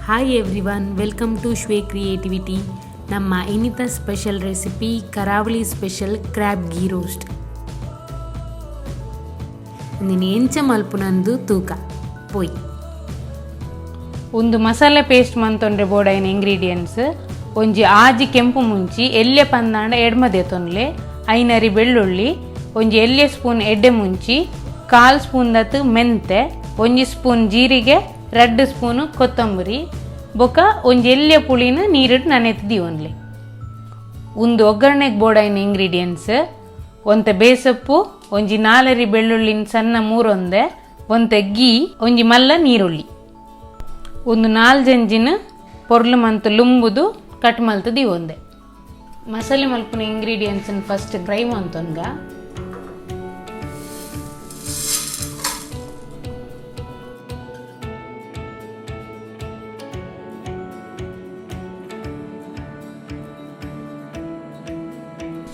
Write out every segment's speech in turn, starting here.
Hi everyone, welcome to Shwe creativity. ನಮ್ಮ ಇನ್ನಿತ special recipe Karavali special crab ghee roast. ನೀನು ಎಂಚ ಮಲ್ಪುನಂದು ತೂಕ ಪೋಯ್. ಒಂದು ಮಸಾಲೆ ಪೇಸ್ಟ್ ಮಂತೊಂಡ್ರೆ ಬೋಡೈನ ಇಂಗ್ರೀಡಿಯೆಂಟ್ಸ್: ಒಂಜಿ ಆಜಿ ಕೆಂಪು ಮುಂಚಿ, ಎಲ್ಯ ಪಂದಾಂಡ ಎಡ್ಮದೆ ತೊನ್ಲೆ, ಐನರಿ ಬೆಳ್ಳುಳ್ಳಿ, ಒಂಜಿ ಎಲ್ಯ ಸ್ಪೂನ್ ಎಡ್ಡೆ ಮುಂಚಿ, ಕಾಲ್ ಸ್ಪೂನ್ ದತ್ತು ಮೆಂತೆ, ಒಂಜಿ ಸ್ಪೂನ್ ಜೀರಿಗೆ, 2 ಸ್ಪೂನು ಕೊತ್ತಂಬರಿ, ಬೊಕ ಒಂಜಿ ಎಲ್ಯ ಪುಳಿನ ನೀರಿಟ್ಟು ನನೆತ್ತು ದೀವೊನ್ಲೆ. ಒಂದು ಒಗ್ಗರಣೆಗೆ ಬೋಡೈನ ಇಂಗ್ರೀಡಿಯೆಂಟ್ಸ್: ಒಂತೆ ಬೇಸಪ್ಪು, ಒಂಜಿ ನಾಲರಿ ಬೆಳ್ಳುಳ್ಳಿನ ಸಣ್ಣ ಮೂರೊಂದೆ, ಒಂತೆ ಗೀ, ಒಂಜಿ ಮಲ್ಲ ನೀರುಳ್ಳಿ. ಒಂದು ನಾಲ್ ಜಂಜಿನ ಪೊರ್ಲು ಮಂತ್ ಲುಂಬುದು ಕಟ್ ಮಲ್ತು ದೀವೊಂದೆ. ಮಸಾಲೆ ಮಲ್ಪುನ ಇಂಗ್ರೀಡಿಯೆಂಟ್ಸ್ ಫಸ್ಟ್ ಫ್ರೈ ಮಂತೊನ್ಗ.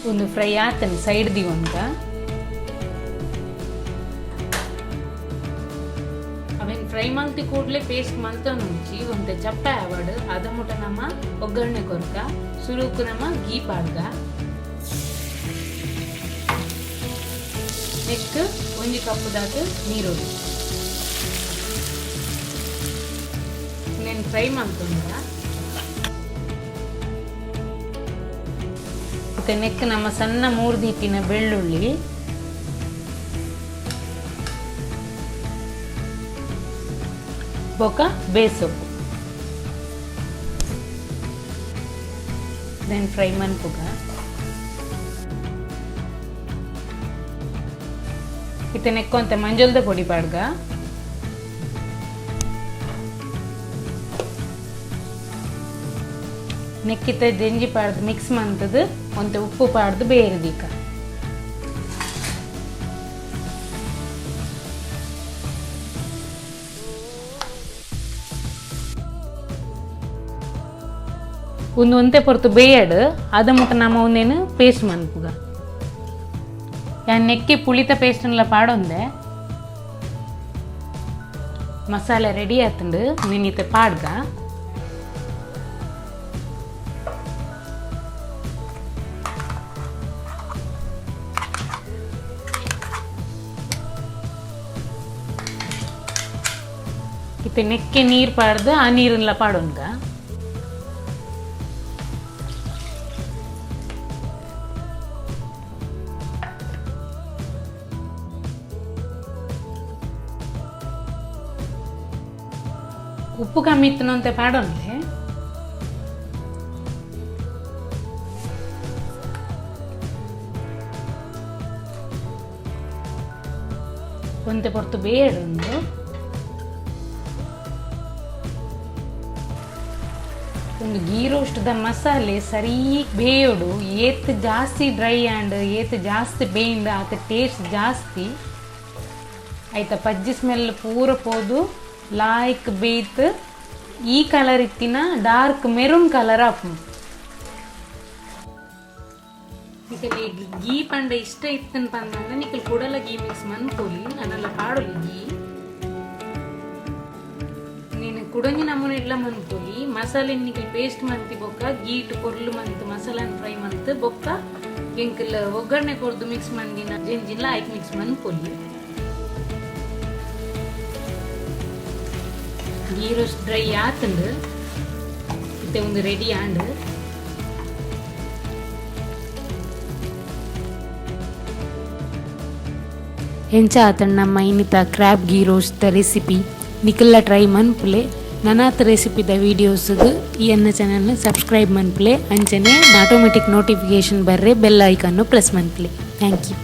ಒಂದು ಫ್ರೈ ಆತನ ಸೈಡ್ ದಿವೊನ್ಗ. ಅವೇನು ಫ್ರೈ ಮಲ್ತಿ ಕೂಡಲೇ ಪೇಸ್ಟ್ ಮಲ್ತೊನುಂಚಿ. ಒಂತೆ ಚಪ್ಪೆ ಆವಡ್, ಅದ ಮುಟ ನಮ್ಮ ಒಗ್ಗರಣೆ ಕೊರ್ಕ. ಸುರುಕು ನಮ್ಮ ಗೀ ಪಾಡ್ಗ. ನೆಕ್ಸ್ಟ್ ಒಂಜಿ ಕಪ್ಪು ದಾತ್ ನೀರುಳ್ಳಿ. నేను ಫ್ರೈ ಮಲ್ತೊಂಡ. ಮತ್ತೆ ನೆಕ್ ನಮ್ಮ ಸಣ್ಣ ಮೂರ್ದಿಟ್ಟಿನ ಬೆಳ್ಳುಳ್ಳಿ, ಬೊಕ ಬೇಸೊಪ್ಪು. Then fry ಮನ್ಪುಗ. ಇತ್ತೆ ನೆಕ್ಕೊಂತೆ ಮಂಜಲ್ದ ಪೊಡಿ ಪಾಡ್ಗ. ನೆಕ್ಕಿತ ಜಂಜಿ ಪಾಡ್ದು ಮಿಕ್ಸ್ ಮಂತದು ಒಂತೆ ಉಪ್ಪು ಪಾಡ್ದು ಬೇರೆ ದೀಕ. ಒಂದು ಒಂತೆ ಪೊರ್ತು ಬೇಯಡ್, ಅದ ಮುಟ್ಟ ನಮ್ಮ ಒಂದೇನು ಪೇಸ್ಟ್ ಮನ್ಪುಗ. ಯಾನ್ ನೆಕ್ಕಿ ಪುಳಿತ ಪೇಸ್ಟ್ನ್ಲ ಪಾಡೊಂದೆ. ಮಸಾಲೆ ರೆಡಿ ಆತಂಡು, ನಿನ್ನಿತ ಪಾಡ್ಗ. ಇತ್ತೆ ನೆಕ್ಕೆ ನೀರು ಪಾಡ್ದು ಆ ನೀರನ್ಲ ಪಾಡೊನ್ಗ. ಉಪ್ಪು ಕಮ್ಮಿ ಇತ್ತು ಪಾಡೊನ್ಲೆ. ಒಂತೆ ಪೊರ್ತು ಬೇಡೊಂದು. ಒಂದು ಗೀ ರೋಸ್ಟ್ದ ಮಸಾಲೆ ಸರಿ ಬೇಯೋಡು. ಏತ್ ಜಾಸ್ತಿ ಡ್ರೈ ಆ್ಯಂಡ್ ಏತ್ ಜಾಸ್ತಿ ಬೇಯಿಂದ ಆತ ಟೇಸ್ಟ್ ಜಾಸ್ತಿ ಆಯ್ತಾ. ಪಜ್ಜಿ ಸ್ಮೆಲ್ ಪೂರ ಪೋದು ಲಾಯ್ಕ್ ಬೇಯ್ತ್ ಈ ಕಲರ್ ಇತ್ತಿನ ಡಾರ್ಕ್ ಮೆರೂನ್ ಕಲರ್ ಆಪುಂಡು. ನಿಕಲ್ ಗೀ ಪಂಡ ಇಷ್ಟ ಇತ್ತನ್ ಪಂಡ ನಿಕಲ್ ಕುಡಲ ಗೀ ಮಿಕ್ಸ್ ಮನ್ಪೊಲಿ, ನನ್ನಲ್ಲ ಪಾಡೊಲಿ ಗೀ. నేను ಕುಡೊಂಜಿ ನಮೂನೆ ಇಡ್ಲ ಮನ್ಪೊಲಿ. ಮಸಾಲೆ ನಿಕಲ್ ಪೇಸ್ಟ್ ಮಂತಿ ಬೊಕ್ಕ ಗೀಟ್ ಪೊರ್ಲು ಮಂತ್ ಮಸಾಲಾನ್ ಫ್ರೈ ಮಂತ್ ಬೊಕ್ಕ ಎಂಕಲ್ ಒಗ್ಗರಣೆ ಕೊರ್ದು ಮಿಕ್ಸ್ ಮಂದಿನ ಜಂಜಿನ್ಲ ಐಕ್ ಮಿಕ್ಸ್ ಮನ್ಪೊಲಿ. ಗೀ ರೋಸ್ಟ್ ಡ್ರೈ ಆತಂಡು. ಇತ್ತೆ ಒಂದು ರೆಡಿ ಆಂಡ್. ಎಂಚ ಆತಂಡ್ ನಮ್ಮ ಇನ್ನಿತ ಕ್ರ್ಯಾಬ್ ಗೀ ರೋಸ್ಟ್ ರೆಸಿಪಿ? ನಿಕಲ್ಲ ಟ್ರೈ ಮನ್ಪುಲೆ. ನನಾತ್ ರೆಸಿಪಿದ ವೀಡಿಯೋಸ್ಗ್ ಈ ಎನ್ನ ಚಾನಲ್ನ ಸಬ್ಸ್ಕ್ರೈಬ್ ಮನ್ಪುಲೆ. ಅಂಚನೆ ಆಟೋಮೆಟಿಕ್ ನೋಟಿಫಿಕೇಶನ್ ಬರ್ರೆ ಬೆಲ್ ಐಕನ್ನು ಪ್ರೆಸ್ ಮನ್ಪುಲೆ. Thank you.